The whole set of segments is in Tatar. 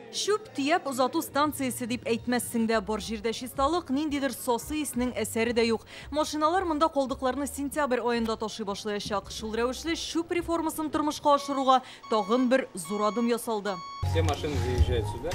Чүп төяп озату станциясе дип әйтмәссең дә, бар җирдә чисталык, ниндидер сасы иснең әсәре дә юк. Машиналар монда калдыкларны сентябрь аенда ташый башлаячак. Шул рәвешле чүп реформасын тормышка ашыруга тагын бер зур адым ясалды. Все машины заезжают сюда,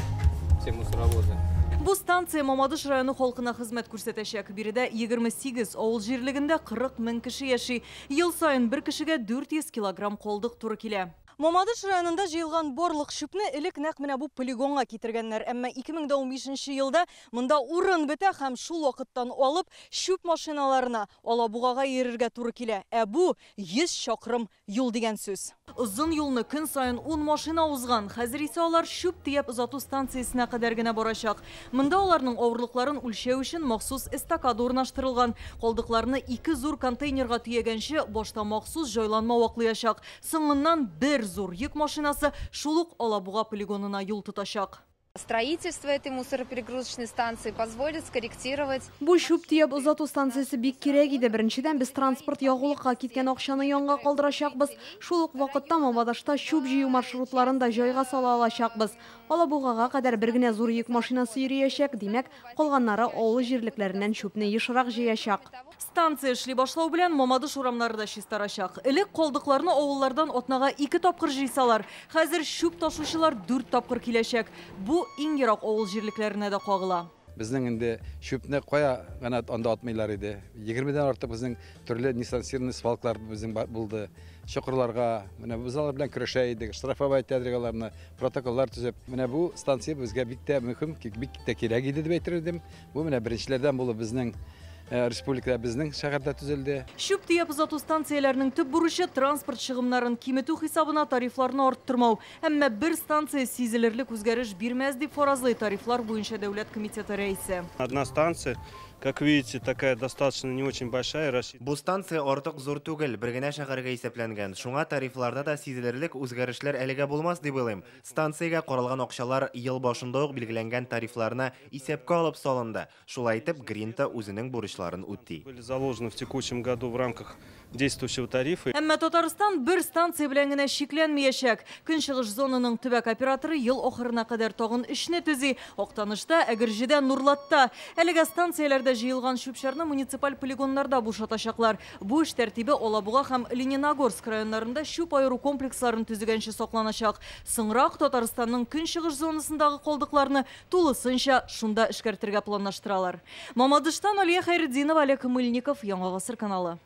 все мусоровозы. Бу станция Мамадыш районы халкына хезмәт күрсәтәчәк. Биредә 28 авыл җирлегендә 40 мең кеше яши. Ел саен бер кешегә 400 килограмм калдык туры килә. Мамадыш районында җыелган барлык чүпне элек нәкъ менә бу полигонга китергәннәр. Әмма 2015 елда монда урын бетә һәм шул вакыттан алып чүп машиналарына Алабугага йөрергә туры килә. Ә бу 100 чакрым юл дигән сүз. Озын юлны көн саен 10 машина узган. Хәзер исә алар чүп төяп озату станциясенә кадәр генә барачак. Монда аларның авырлыкларын үлчәү өчен махсус эстакада урнаштырылган. Калдыкларны ике зур контейнерга төягәнче башта махсус җайланма ваклаячак. Соңыннан бер зур йөк машинасы шул ук Алабуга полигонына юл тотачак. Строительство этой мусороперегрузочной станции позволит скорректировать. Бу чүп төяп озату станциясе бик кирәк иде. Беренчедән, без транспорт ягулыкка киткән акчаны янга калдырачакбыз. Шул ук вакытта Мамадышта чүп җыю маршрутларын да җайга сала алачакбыз. Алабугага кадәр бер генә зур йөк машинасы йөриячәк, димәк, калганнары авыл җирлекләреннән чүпне ешрак җыячак. Станция эшли башлау белән Мамадыш урамнары да чистарачак. Элек калдыкларны авыллардан атнага 2 тапкыр җыйсалар, хәзер чүп ташучылар 4 тапкыр киләчәк. Бу иң ерак авыл җирлекләренә дә кагыла. Безнең инде чүпне кая гына анда атмыйлар иде. 20-дән артык безнең төрле несанкционированный свалкалар безнең булды. Чокырларга, менә без алар белән көрәшә идек, штрафовать итәдек аларны, протоколлар төзеп. Менә бу станция безгә бик тә мөһим, бик тә кирәк иде дип әйтер идем. Бу менә беренчеләрдән булып безнең республикада, безнең шәһәрдә төзелде. Чүп төяп озату станцияләренең төп бурычы транспорт чыгымнарын киметү хисабына тарифларны арттырмау. Әмма бер станция сизелерлек үзгәреш бирмәс дип фаразлый тарифлар буенча дәүләт комитеты рәисе. Одна станция, как видите, такая достаточно не очень большая, рассчитана. Бу станция артык зур түгел, бер генә шәһәргә исәпләнгән. Шуңа тарифларда да сизелерлек үзгәрешләр әлегә булмас дип уйлыйм. Станциягә каралган акчалар ел башында ук билгеләнгән тарифларны исәпкә алып салынды. Шулай итеп, Гринта үзенең бурычларын үти. Были заложены в текущем году в рамках действующего тарифа. Әмма Татарстан бер станция белән генә чикләнмәячәк. Көнчыгыш зонаның төбәк операторы ел ахырына кадәр тагын 3-не төзи. Актанышта, Әгерҗедә, Нурлатта. Әлегә станцияләрдә җыелган чүп-чарны муниципаль полигоннарда бушатачаклар. Бу эш тәртибе Алабуга һәм Лениногорск районнарында чүп аеру комплексларын төзегәнче сакланачак. Соңрак Татарстанның көнчыгыш зонасындагы калдыкларны тулысынча шунда эшкәртергә планлаштыралар. Мамадыштан Алия Хәйретдинова, Олег Мыльников, Яңа Гасыр каналы.